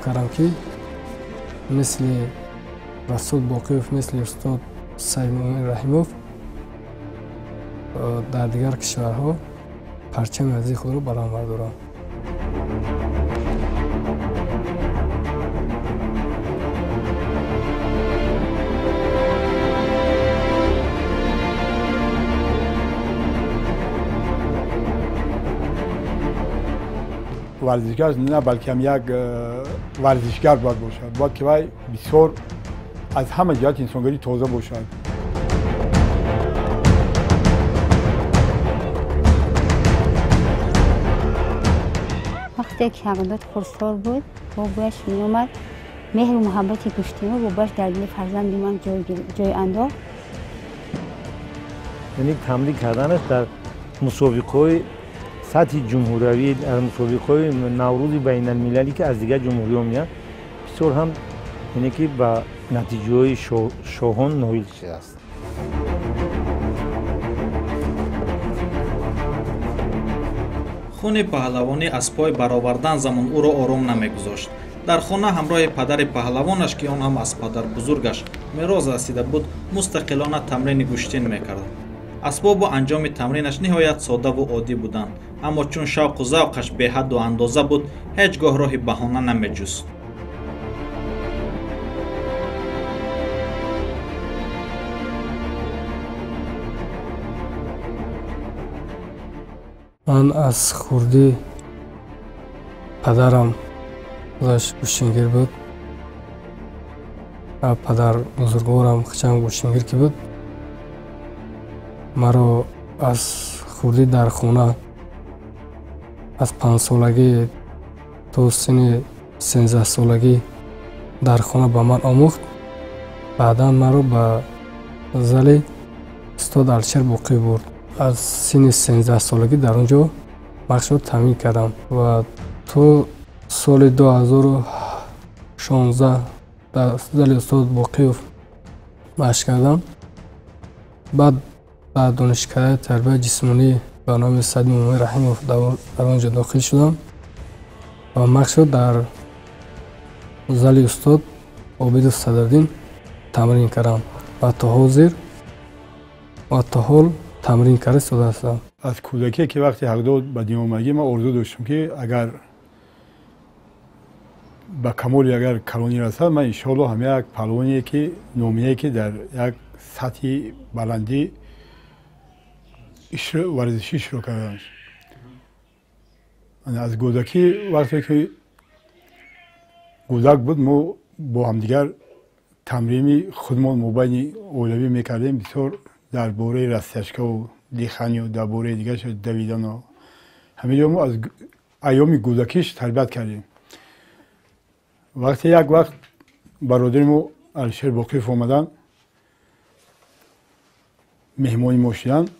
кардам, ки мисли Расул Боқиев, мисли устод Саидмуъмин Раҳимов дар дигар кишварҳо парчами азизи худро баланд бардорам. Варзишгар на, балки ҳам як варзишгар бояд бошад, бояд ки вай бисёр аз ҳама ҷиҳат инсонгарӣ тоза бошад. Вақте ки Ҳақдод хурдсол буд, бобояш меомад, меҳру муҳаббати гӯштино бобояш дар дили фарзанди ман ҷой андохт. Яъне тамрин карданаш дар мусобиқаҳои сатҳи ҷумҳуриявӣ, дар мусобиқаҳои наврӯзи байналмилалӣ, ки аз дигар ҷумҳуриҳо меянд, бисёр ҳам яъне ки ба натиҷаҳои шоҳон ноил шудааст. Хуни паҳлавонӣ аз пой баровардан замон ӯро ором намегузошт. Дар хона ҳамроҳи падари паҳлавонаш, ки он ҳам аз падарбузургаш мерос расида буд, мустақилона тамрини гӯштин мекард. Асбобу анҷоми тамринаш ниҳоят соддаву оддӣ буданд, аммо чун шавқу завқаш беҳадду андоза буд, ҳеҷ гоҳ роҳи баҳона намеҷуст. Ман аз хурдӣ падарам худаш гӯштингир буд, падар бузургворам хичам гӯштингир ки буд, маро аз хурдӣ дар хона аз 5-солагӣ то синни 13-солагӣ дар хона ба ман омӯхт. Баъдан маро ба зали устод Алишер Боқиев бурд. Аз синни 13-солагӣ дар он ҷо машқро таъмин кардам ва то соли 2016 дар зали устод Боқиев машқ кардам. Баъд ба донишкадаи тарбияи ҷисмонӣ ба номи Саидмуъмин Раҳимов дар он ҷо дохил шудам ва машқро дар зали устод Обидов Садриддин тамрин кардам ва то ҳозир ва то ҳол тамрин карда истода ҳастам. Аз кӯдакие ки вақте Ҳақдод ба дунё омадагӣ, ман орзу доштам, ки агар ба камоли агар калонӣ расад, ман иншоаллоҳ ҳама як паҳлавоне ки номинае ки дар як сатҳи баландӣ варзишӣ иштирок кардам. Аз кӯдакӣ вақте ки кӯдак буд, мо бо ҳамдигар тамрини худмон мобайни оилавӣ мекардем, бисёр дар бораи растяжкаву диханию дар бораи дигарш давидану ҳамин ҷо мо аз айёми кӯдакиш тарбият кардем. Вақте як вақт бародари мо Алишер Боқиев омаданд, меҳмони мо шуданд,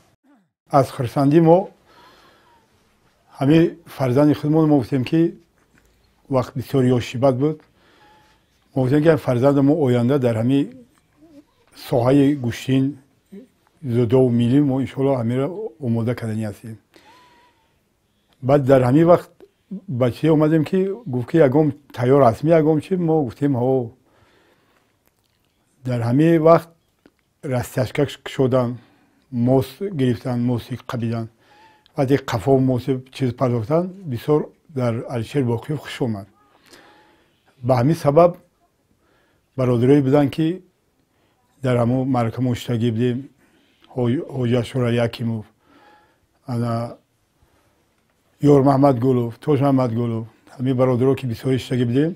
аз хурсандӣ мо ҳамин фарзанди худмон мо гуфтем, ки вақт бисёр ёшибат буд, мо гуфтем, ки фарзанди мо оянда дар ҳамин соҳаи гӯштин зудову миллӣ мо иншоаллоҳ ҳаминро омода кардани ҳастем. Баъд дар ҳамин вақт ба чизе омадем, ки гуфт, ки ягон тайёр ҳастми, ягон чи, мо гуфтем ҳо. Дар ҳамин вақт растяжка кушоданд, мос гирифтанд, моси қабиданд. Вақте қафо моси чиз пардохтанд, бисёр дар Алишер Боқиев хуш омад. Ба ҳамин сабаб бародарое буданд, ки дар ҳамон маърака мо иштагӣ будем, Ҳоҷа Шӯрали Ҳакимов, ана Ёрмаҳмад Гулов, Тоҷмаҳмад Гулов, ҳамин бародаро ки бисёр иштагӣ будем,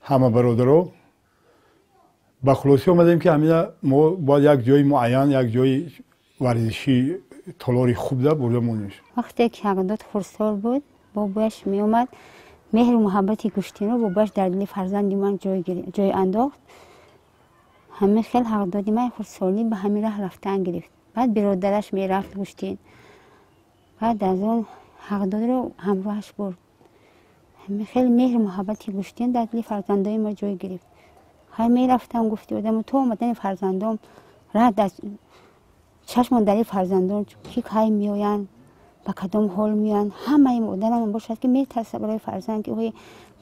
ҳама бародаро ба хулосӣ омадем, ки ҳамина мо бояд як ҷои муайян, як ҷои варзишӣ толори хуб да бурда монем. Вақте ки Ҳақдод хурдсол буд, бобояш меомад, меҳру муҳаббати гӯштино бобояш дар дили фарзанди ман ҷой андохт. Ҳамин хел Ҳақдоди ман хурдсолӣ ба ҳамин раҳ рафтан гирифт. Баъд биродараш мерафт гӯштин, баъд аз он Ҳақдодро ҳамроҳаш бурд. Ҳамин хел меҳру муҳаббати гӯштин дар дили фарзандои мо ҷой гирифт. Ҳай мерафтам, гуфти одаму то омадани фарзандом раҳ дар чашмон дари фарзандон, ки кай меоянд, Ба кадом ҳол меоянд. Ҳамаи модарам бошад ки метарса барои фарзанд ки ой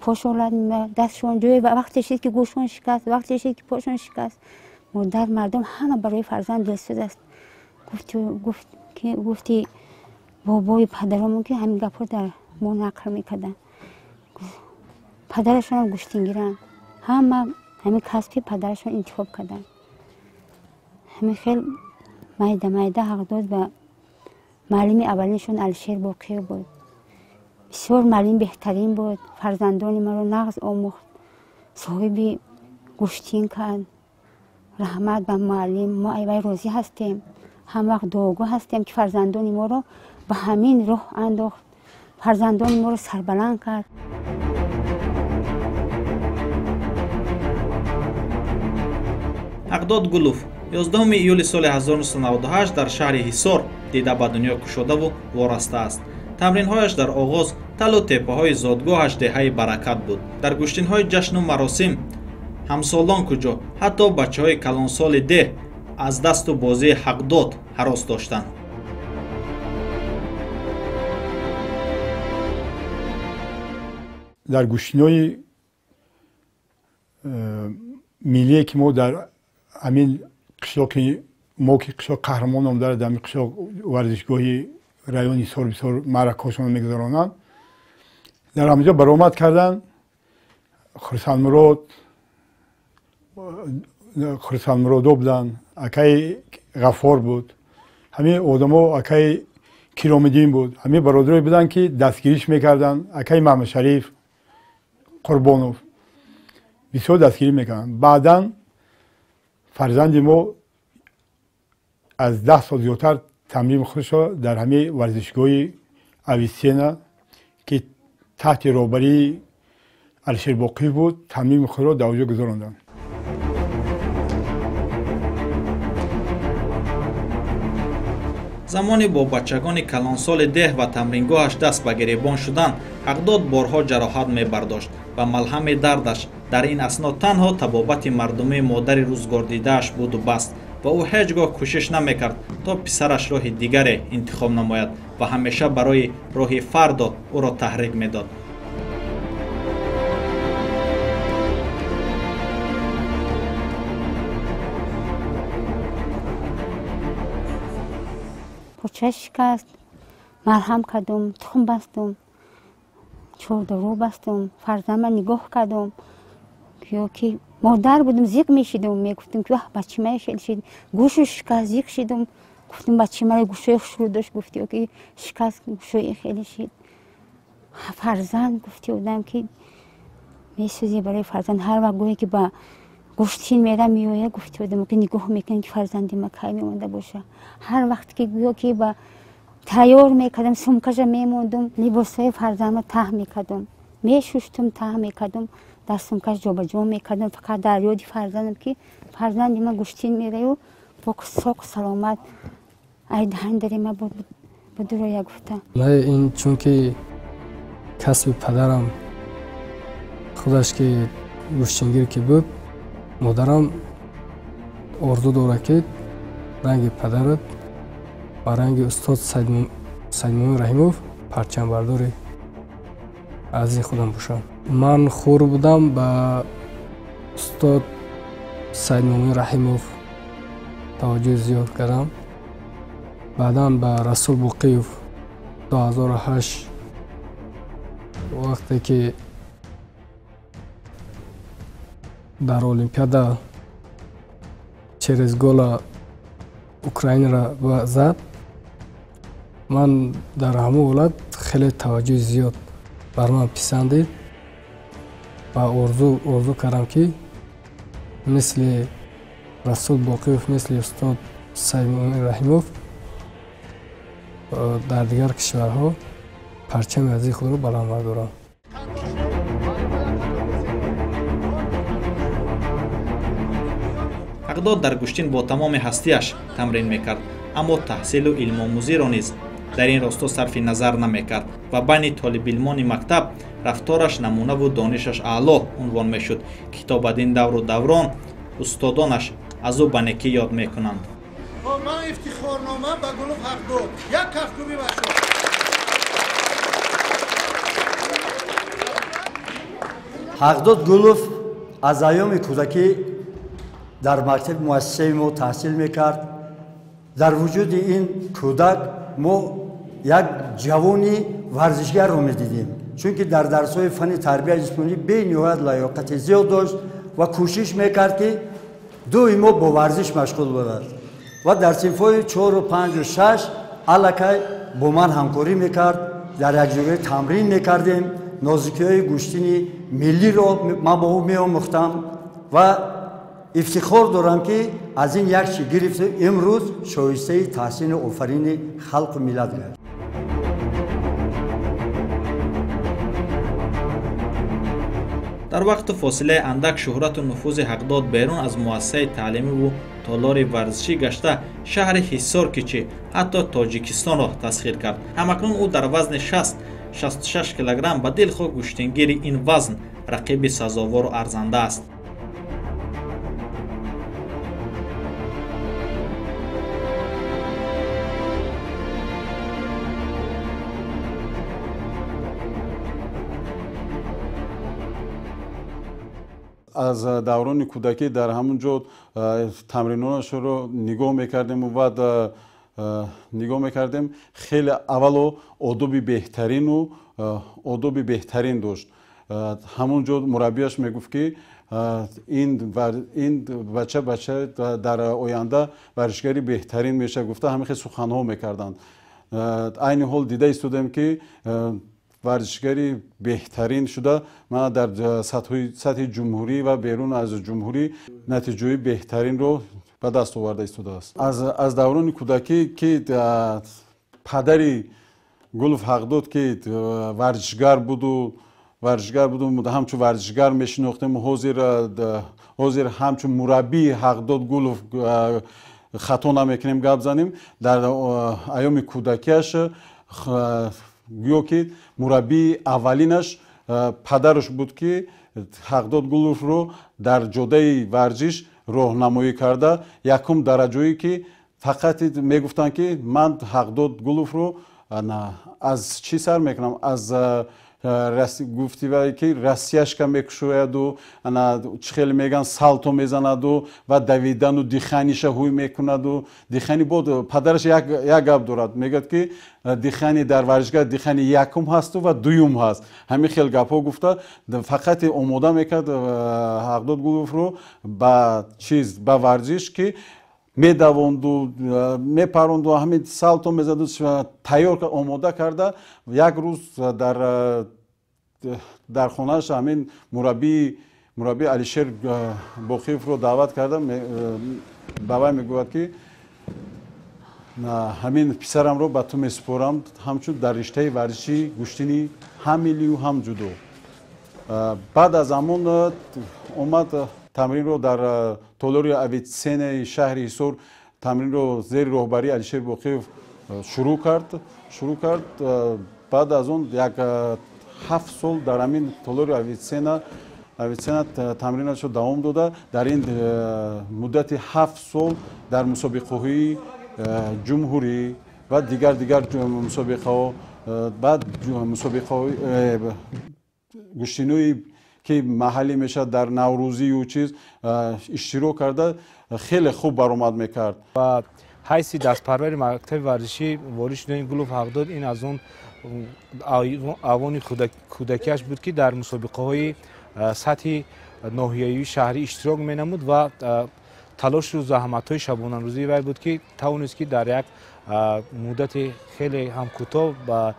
пошон лат дастшон ҷое вақте шид ки гӯшон шикаст, вақте шид ки пошон шикаст. Модар мардум ҳама барои фарзанд дилсӯз аст. Гуфти бобои падаромон ки ҳамин гапҳо дар мо нақл мекарданд. Падарашонам гӯштингиранд. Ҳама ҳамин касби падарашон интихоб карданд. Ҳамин хел майда майда ҳақ дод ба муаллими аввалиншон Алишер Боқиев буд. Бисёр муаллим беҳтарин буд. Фарзандони маро нағз омӯхт, соҳиби гӯштин кард. Раҳмат ба муаллим, мо айвай розӣ ҳастем. Ҳам вақт дуогӯ ҳастем ки фарзандони моро ба ҳамин роҳ андохт, фарзандони моро сарбаланд кард. Ҳақдод Гулов 11 июли соли 1998 дар шаҳри Ҳисор дида ба дунё кушодаву вораста аст. Тамринҳояш дар оғоз талу теппаҳои зодгоҳаш деҳаи Баракат буд. Дар гӯштинҳои ҷашну маросим ҳамсолон куҷо, ҳатто бачаҳои калонсоли деҳ аз дасту бозии Ҳақдод ҳарос доштанд. Дар гӯштинҳои миллие ки мо дар ҳамин қишлоқи мо ки қишлоқ Қаҳрамон ном дорад, дар ҳамин қишлоқ варзишгоҳи райони Ҳисор бисёр маъракаҳошонро мегузаронанд. Дар ҳаминҷо баромад карданд Хурсандмуродо буданд, акаи Ғаффор буд, ҳамин одамо акаи Киромиддин буд, ҳамин бародарое буданд ки дастгириш мекарданд, акаи Маҳмадшариф Қурбонов бисёр дастгирӣ мекарданд. Баъдан фарзанди мо аз 10 сол зиёдтар тамрини худашро дар ҳамин варзишгоҳи Ависена ки таҳти роҳбарии Алишер Боқиев буд, тамрини худро дар онҷо гузаронданд. Замоне бо бачагони калонсоли деҳ ва тамрингоҳаш даст ба гиребон шудан, Ҳақдод борҳо ҷароҳат мебардошт ва малҳами дардаш дар ин асно танҳо табобати мардумии модари рӯзгордидааш буду баст ва ӯ ҳеҷ гоҳ кӯшиш намекард то писараш роҳи дигаре интихоб намояд ва ҳамеша барои роҳи фардо ӯро таҳрик медод. Пурча шикаст, марҳам кардум, тухм бастум, чордору бастум, фарзандма нигоҳ кардум. Ё ки модар будум, зиқ мешидум, мегуфтум ки ваҳ бачимае хел шид, гӯшу шикаст, зиқ шидум. Гуфтум бачимае гӯшои хушрӯ дошт, гуфти ё ки шикаст, гӯшои хеле шид. Фарзанд гуфти одам ки месӯзӣ барои фарзанд. Ҳар вақт гӯе ки ба гӯштин мерам меояд, гуфти одам ки нигоҳ мекунем ки фарзанди ма кай мемонда боша. Ҳар вақт ки гӯё ки ба тайёр мекардам, сумкаша мемондум, либосҳои фарзандма таҳ мекардум, мешуштум, таҳ мекардум, дар сумкаш ҷобаҷо мекардум. Фақат дар ёди фарзандам ки фарзанди ма гӯштин мераю пок соқ саломат ай даҳандари ма будуроя гуфта. Ин чунки касби падарам худаш ки гӯштингир ки буд, модарам орзу дорад ки ранги падарат ва ранги устод Саидмумин Раҳимов парчамбардори азизи худам бошам. Ман хур будам ба устод Саидмумин Раҳимов таваҷҷӯҳи зиёд кардам. Баъдан ба Расул Боқиев 2008 вақте ки дар Олимпиада через гола Украинро зад, ман дар ҳамон ҳолат хеле таваҷҷӯҳи зиёд бар ман писандид ва орзу кардам ки мисли Расул Боқиев, мисли устод Саидмумин Раҳимов дар дигар кишварҳо парчами азизи худро баланд бардорам. Ҳақдод дар гӯштин бо тамоми ҳастиаш тамрин мекард, аммо таҳсилу илмомӯзиро низ дар ин росто сарфи назар намекард ва байни толибилмони мактаб рафтораш намунаву донишаш аъло унвон мешуд, ки то бадин давру даврон устодонаш аз ӯ ба некӣ ёд мекунанд. Ман ифтихорнома ба Гулов Ҳақдод як кафкӯбӣ башо. Ҳақдод Гулов аз айёми кӯдакӣ дар мактаби муассисаи мо таҳсил мекард. Дар вуҷуди ин кӯдак мо як ҷавони варзишгарро медидем, чунки дар дарсҳои фанни тарбияи ҷисмонӣ бениҳоят лаёқати зиёд дошт ва кӯшиш мекард, ки доимо бо варзиш машғул бошад ва дар синфҳои 4, 5, 6 аллакай бо ман ҳамкорӣ мекард. Дар якҷоягӣ тамрин мекардем. Нозикиҳои гӯштини миллиро ман бо ӯ меомӯхтам ва ифтихор дорам, ки аз ин як чӣ гирифту имрӯз шоистаи таҳсину офарини халқу миллат гашт. Дар вақту фосилаи андак шӯҳрату нуфузи Ҳақдод берун аз муассисаи таълимиву толори варзишӣ гашта шаҳри Ҳисор кичи ҳатто Тоҷикистонро тасхир кард. Ҳамакнун ӯ дар вазни 60-66 килограмм ба дилхоҳ гӯштингири ин вазн рақиби сазовору арзанда аст. Аз даврони кӯдакӣ дар ҳамон ҷо тамринонашро нигоҳ мекардем баъд нигоҳ мекардем. Хеле аввало одоби беҳтарину одоби беҳтарин дошт. Ҳамон ҷо мураббияш мегуфт, ки ин бача дар оянда варзишгари беҳтарин мешавад, гуфта ҳамин хел суханҳо мекарданд. Айни ҳол дида истодем, ки варзишгари беҳтарин шуда мана дар сатҳи ҷумҳурӣ ва берун аз ҷумҳурӣ натиҷаи беҳтаринро ба даст оварда истодааст. Аз даврони кӯдакӣ, ки падари Гулов Ҳақдод, ки варзишгар буду ҳамчун варзишгар мешинохтем, ҳозир ҳамчун мураббии Ҳақдод Гулов хато намекунем гап занем. Дар айёми кӯдакиаш гӯё ки мураббии аввалинаш падараш буд, ки Ҳақдод Гуловро дар ҷодаи варзиш роҳнамоӣ карда якум дараҷое, ки фақат мегуфтанд, ки ман Ҳақдод Гуловро аз чӣ сар мекунам, аз гуфти ки россияшка мекушояду чӣ хеле меган салто мезанаду ва давидану диханиша ҳуй мекунаду дихани бод. Падараш як гап дорад, мегӯяд, ки дихани дар варзишгар дихани якум ҳасту ва дуюм ҳаст. Ҳамин хел гапҳо гуфта фақат омода мекард Ҳақдод Гуловро ба чиз, ба варзиш, ки медавонду мепаронду ҳамин салто мезаду тайёр омода карда. Як рӯз дар хонааш ҳамин мураббии Алишер Боқиевро даъват карда ба вай мегӯяд, ки ҳамин писарамро ба ту месупорам ҳамчун дар риштаи варзиши гӯштини ҳам миллию ҳам ҷудо. Баъд аз ҳамон омад тамринро дар толори Авитсенаи шаҳри Ҳисор тамринро зери роҳбарии Алишер Боқиев шурӯъ кард. Баъд аз он як 7 сол дар ҳамин толори Авитсена тамринашро давом дода. Дар ин муддати 7 сол дар мусобиқаҳои ҷумҳурӣ ва дигар мусобиқаҳо, баъд мусобиқаҳои гӯштинои ки маҳаллӣ мешавад дар наврӯзию чиз иштирок карда хеле хуб баромад мекард. Ба ҳайси дастпарвари мактаби варзишӣ ворид шудани Гулов Ҳақдод ин аз он авони кӯдакиаш буд, ки дар мусобиқаҳои сатҳи ноҳиявии шаҳрӣ иштирок менамуд ва талошу заҳматҳои шабонарӯзии вай буд, ки тавонист, ки дар як муддати хеле ҳам кӯтоҳ ба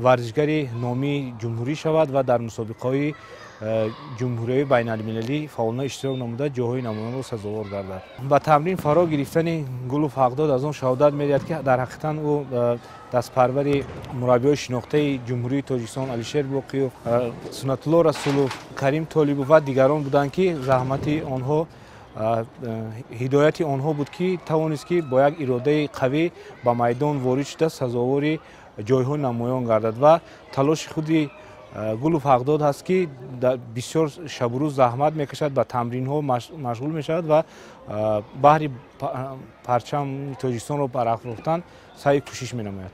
варзишгари номии ҷумҳурӣ шавад ва дар мусобиқаҳои ҷумҳуриявии байналмилалӣ фаъолона иштирок намуда ҷойҳои намоёнро сазовор гардад. Ба тамрин фаро гирифтани Гулов Ҳақдод аз он шаҳодат медиҳад, ки дар ҳақиқатан ӯ дастпарвари мураббиҳои шинохтаи Ҷумҳурии Тоҷикистон Алишер Боқиев, Суннатулло Расулов, Карим Толибов ва дигарон буданд, ки заҳмати онҳо, ҳидояти онҳо буд, ки тавонист, ки бо як иродаи қавӣ ба майдон ворид шуда сазовори ҷойҳо намоён гардад ва талоши худи Гулов Ҳақдод ҳаст, ки бисёр шабурӯз заҳмат мекашад, ба тамринҳо машғул мешавад ва баҳри парчами Тоҷикистонро барафрохтан саъю кӯшиш менамояд.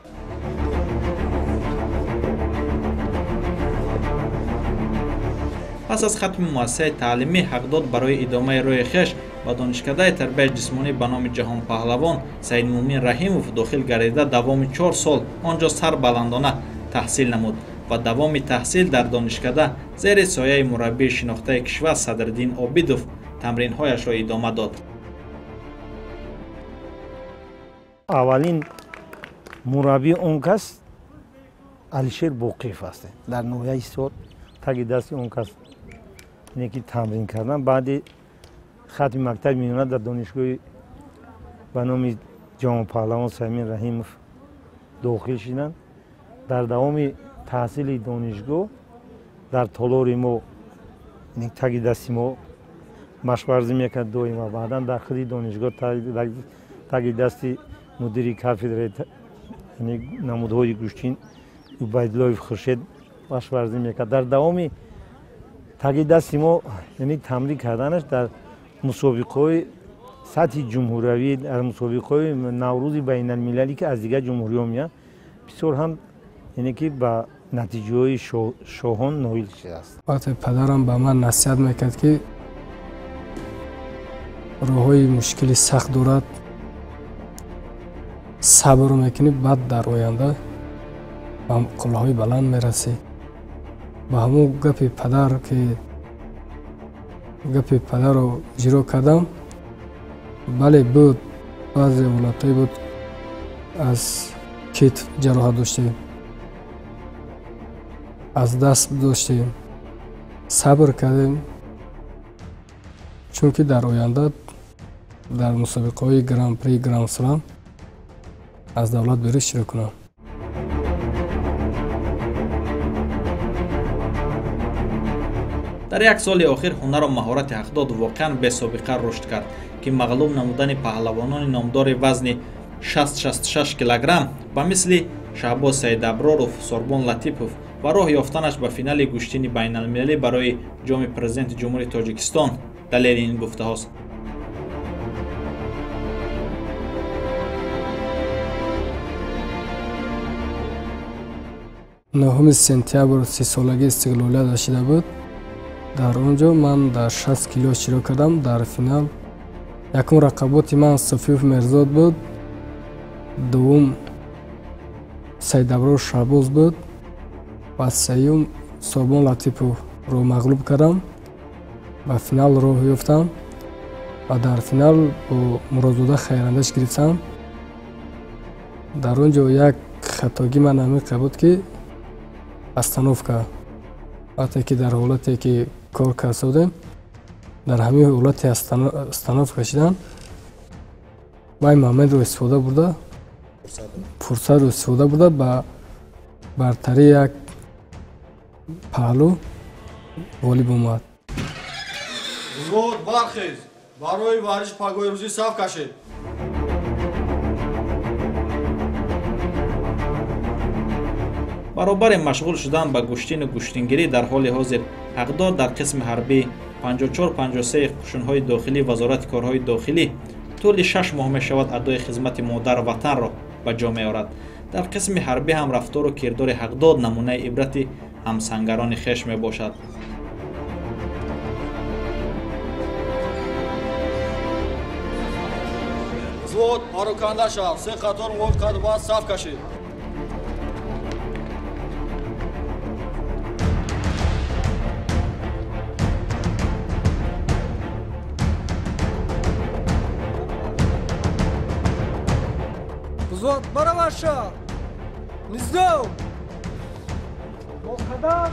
Пас аз хатми муассисаи таълимӣ Ҳақдод барои идомаи роҳи хеш ба донишкадаи тарбияи ҷисмонӣ ба номи ҷаҳонпаҳлавон Саидмӯмин Раҳимов дохил гардида давоми 4 сол он ҷо сарбаландона таҳсил намуд ва давоми таҳсил дар донишкада зери сояи мураббии шинохтаи кишвар Садриддин Обидов тамринҳояшро идома дод. Аввалин мураббии он кас Алишер Боқиев аст. Дар ноҳияи Ҳисор таги дасти он кас неки тамрин кардан. Баъди хатми мактаби миёна дар донишгоҳи ба номи ҷаҳонпаҳлавон Саидмӯмин Раҳимов дохил шуданд. Дар давоми таҳсили донишгоҳ дар толори мо таги дасти мо машварзӣ мекард доима. Баъдан дар худи донишгоҳ таги дасти мудири кафедраи намудҳои гӯштин Убайдуллоев Хуршед машварзӣ мекард. Дар давоми таги дасти мо тамрин карданаш дар мусобиқаҳои сатҳи ҷумҳуриявӣ, дар мусобиқаҳои наврӯзи байналмилалӣ ки аз дигар ҷумҳуриҳо меянд, бисёр ҳам ки ба натиҷаҳои шоҳон ноил шудааст. Вақте падарам ба ман насиҳат мекард, ки роҳҳои мушкили сахт дорад, сабр мекунӣ, баъд дар оянда ба қуллаҳои баланд мерасӣ. Ба ҳамон гапи падар ки гапи падарро иҷро кардам, бале буд, баъзе ҳолатҳое буд, аз китф ҷароҳат доштем, аз даст доштем, сабр кардем, чунки дар оянда дар мусобиқаҳои гран-при, гран-слам аз давлат берун иштирок кунам. Дар як соли охир ҳунару маҳорати Ҳақдод воқеан бесобиқа рушд кард, ки мағлуб намудани паҳлавонони номдори вазни 60-66 килограмм ба мисли Шаҳбоз Саидаброров, Сорбон Латипов ва роҳ ёфтанаш ба финали гӯштини байналмилалӣ барои ҷоми президенти Ҷумҳурии Тоҷикистон далели ин гуфтаҳост. Нӯҳуми сентябр 30-солагии истиқлолият расида буд. Дар он ҷо ман дар 60 кило иштирок кардам. Дар финал якум рақаботи ман Софиев Мерзод буд, дуввум Саидаброр Шаҳбоз буд ва сеюм Сорбон Латиповро мағлуб кардам. Ба финал роҳ ёфтам ва дар финал бо Муродзода Хайрандеш гирифтам. Дар он ҷо як хатогӣ ман амиқа буд, ки остановка, вақте ки дар ҳолате ки кор карда будем, дар ҳамин ҳолати остановка шидан вай моментро истифода бурда, фурсатро истифода бурда ба бартарии як паҳлӯ ғолиб омад. Взвод бархез, барои варзиш пагоҳи рӯзӣ саф кашед. Баробари машғул шудан ба гӯштину гӯштингирӣ дар ҳоли ҳозир Ҳақдод дар қисми ҳарбӣ 54-53 қушунҳои дохилӣ Вазорати корҳои дохилӣ тӯли 6 моҳ мешавад адои хизмати модар ватанро ба ҷо меорад. Дар қисми ҳарбӣ ҳам рафтору кирдори Ҳақдод намунаи ибрати ҳамсангарони хеш мебошад. Взвод пароканда шав, се қатор мувофиқ қад саф кашед. Взвод бараваша! Низом! Муқаддам!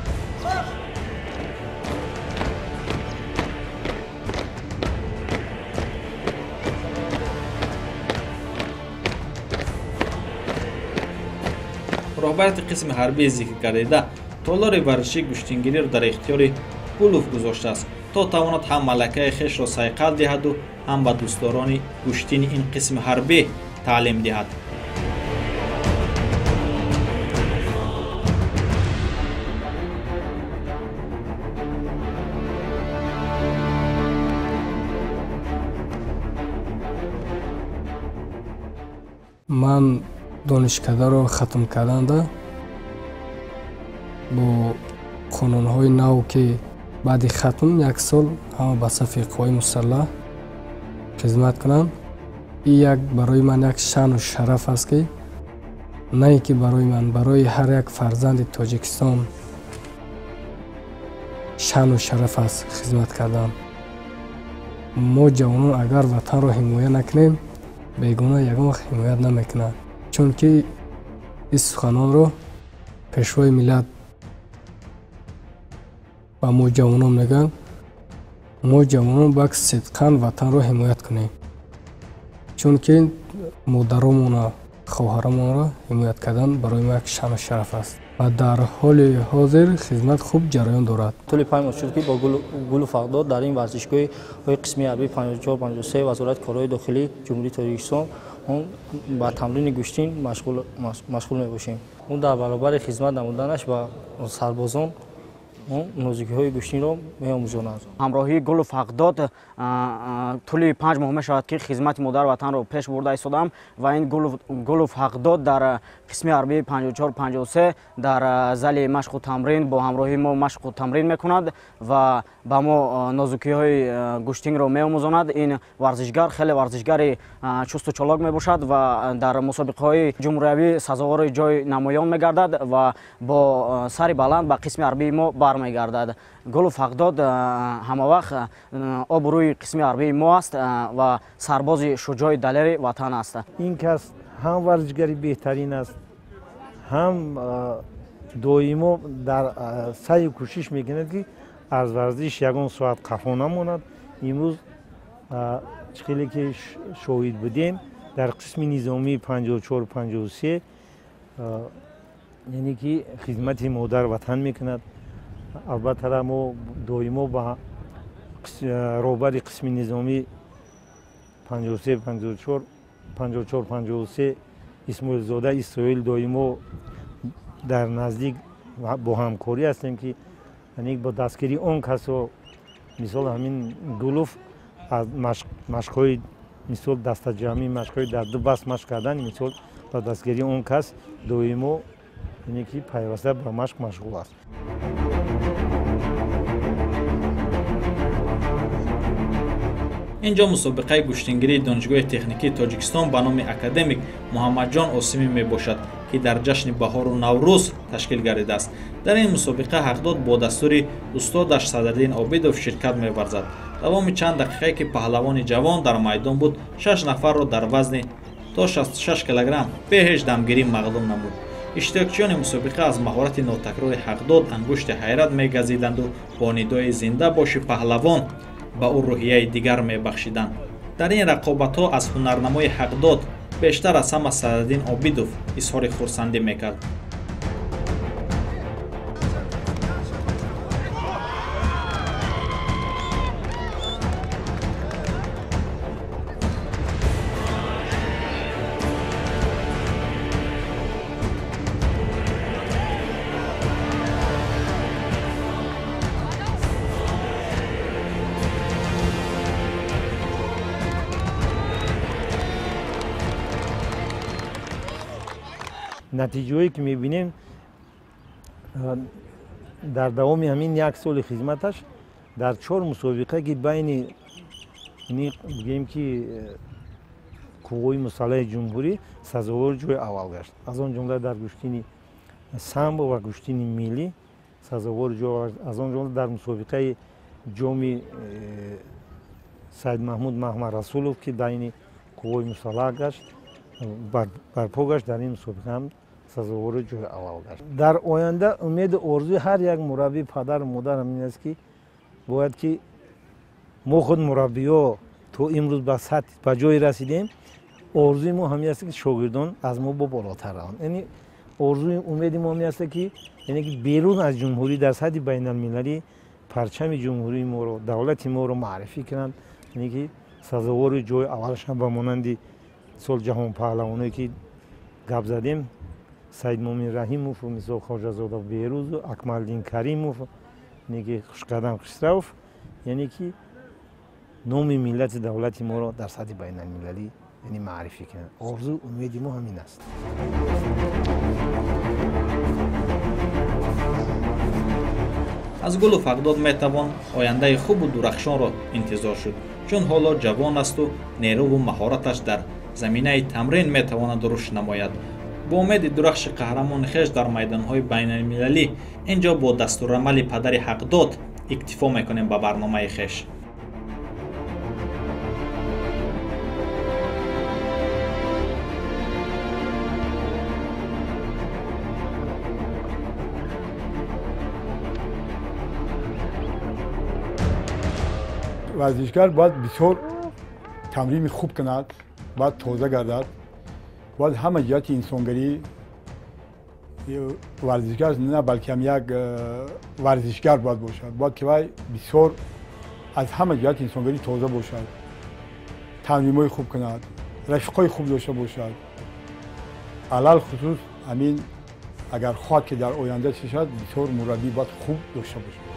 Роҳбарияти қисми ҳарбии зикргардида толори варзишии гӯштингириро дар ихтиёри Гулов гузоштааст, то тавонад ҳам малакаи хешро сайқал диҳаду ҳам ба дӯстдорони гӯштини ин қисми ҳарбӣ таълим диҳад. Ман донишкадаро хатм карданда бо қонунҳои нав, ки Баъди хатм як сол ҳама ба сафи қувваи мусаллаҳ хизмат кунам. Ин як барои ман як шаъну шараф аст, ки на ин ки барои ман, барои ҳар як фарзанди Тоҷикистон шаъну шараф аст хизмат кардан. Мо ҷавонон агар ватанро ҳимоя накунем, бегона ягон вақт ҳимоят намекунад, чунки ин суханонро пешвои миллат ба мо ҷавонон мегӯянд. Мо ҷавонон бояд сидқан ватанро ҳимоят кунем, чунки модаромона, хоҳаромонро ҳимоят кардан барои мо як шаъну шараф аст ва дар ҳоли ҳозир хизмат хуб ҷараён дорад. Тӯли 5 моҳ шуд, ки бо Гулов Ҳақдод дар ин варзишгоҳи қисми ҳарбии 54-53 Вазорати корҳои дохилии Ҷумҳурии Тоҷикистон ба тамрини гӯштин машғул мебошем. Ӯ дар баробари хизмат намуданаш ба сарбозон нозукиҳои гӯштинро меомӯзонад. Ҳамроҳии Гулов Ҳақдод тӯли 5 моҳ мешавад, ки хизмати модари ватанро пеш бурда истодам ва ин Гулов Ҳақдод дар қисми ҳарбии 54-53 дар зали машқу тамрин бо ҳамроҳии мо машқу тамрин мекунад ва ба мо нозукиҳои гӯштинро меомӯзонад. Ин варзишгар хеле варзишгари чусту чолок мебошад ва дар мусобиқаҳои ҷумҳуриявӣ сазовори ҷой намоён мегардад ва бо сари баланд ба қисми ҳарбии мо бармегардад. Гулов Ҳақдод ҳамавақт обрӯи қисми ҳарбии мо аст ва сарбози шуҷои далери ватан аст. Ин кас ҳам варзишгари беҳтарин аст, ҳам доимо дар саъю кӯшиш мекунад, ки аз варзиш ягон соат қафо намонад. Имрӯз чӣ хеле ки шоҳид будем, дар қисми низомии 54-53 яъне ки хизмати модар ватан мекунад. Албатта мо доимо ба роҳбари қисми низомӣ 54-53 Исмоилзода Исроил доимо дар наздик бо ҳамкорӣ ҳастем, ки бо дастгирии он касо, мисол ҳамин Гулов аз машқҳои мисол дастаҷамъӣ, машқҳои дар ду баст машқ кардан, мисол ба дастгирии он кас доимо яъне ки пайваста ба машқ машғул аст. Инҷо мусобиқаи гӯштингирии Донишгоҳи техникии Тоҷикистон ба номи академик Муҳаммадҷон Осимӣ мебошад, ки дар ҷашни баҳору Наврӯз ташкил гардидааст. Дар ин мусобиқа Ҳақдод бо дастури устодаш Садриддин Обидов ширкат меварзад. Давоми чанд дақиқае ки паҳлавони ҷавон дар майдон буд, 6 нафарро дар вазни то 66 килограмм бе ҳеҷ дамгирӣ мағлуб намуд. Иштирокчиёни мусобиқа аз маҳорати нотакрори Ҳақдод ангушти ҳайрат мегазиданду бо нидои «Зинда боши паҳлавон» ба ӯ рӯҳияи дигар мебахшиданд. Дар ин рақобатҳо аз ҳунарнамои Ҳақдод бештар аз ҳама Садриддин Обидов изҳори хурсандӣ мекард. Натиҷаҳое ки мебинем дар давоми ҳамин як соли хизматаш дар 4 мусобиқа, ки байни бигӯем ки қувваҳои мусаллаҳи ҷумҳурӣ сазовори ҷои аввал гашт. Аз он ҷумла дар гӯштини самбо ва гӯштини миллӣ сазовори ҷои аввал, аз он ҷумла дар мусобиқаи ҷоми Саидмаҳмуд Маҳмадрасулов, ки байни қувваҳои мусаллаҳ гашт, барпо гашт, дар ин мусобиқа ҳам сазовори ҷои аввал гашт. Дар оянда умеду орзуи ҳар як мураббӣ, падару модар ҳамин аст, ки бояд ки мо худ мураббиҳо то имрӯз ба сатҳ ба ҷое расидем, орзуи мо ҳамин аст, ки шогирдон аз мо бо болотар раванд. Яъне орзуи умеди мо ҳамин аст, ки яъне ки берун аз ҷумҳурӣ дар сатҳи байналмилалӣ парчами ҷумҳурии моро, давлати моро маърифӣ кунанд, яъне ки сазовори ҷои аввалашон ба монанди мисол ҷаҳонпаҳлавоное ки гап задем, Саидмумин Раҳимов, мисол Хоҷазода Берӯзу, Акмалдин Каримов, яъне ки Хушқадам Хусравов, яъне ки номи миллати давлати моро дар сатҳи байналмилалӣ яъне маърифӣ кунанд. Орзу умеди мо ҳамин аст. Аз Гулов Ҳақдод метавон ояндаи хубу дурахшонро интизор шуд, чун ҳоло ҷавон асту нерӯву маҳораташ дар заминаи тамрин метавонад рушд намояд. Бо умеди дурахши қаҳрамони хеш дар майдонҳои байналмилалӣ ин ҷо бо дастурамали падари Ҳақдод иктифо мекунем ба барномаи хеш. Варзишгар бояд бисёр тамрини хуб кунад, бояд тоза гардад, бояд ҳама ҷиҳати инсонгарӣ варзишгар на балки ҳам як варзишгар бояд бошад, бояд ки вай бисёр аз ҳама ҷиҳати инсонгарӣ тоза бошад, тамримҳои хуб кунад, рафиқҳои хуб дошта бошад. Алалхусус ҳамин агар хоҳад ки дар оянда чӣ шавад, бисёр мураббӣ бояд хуб дошта бошад.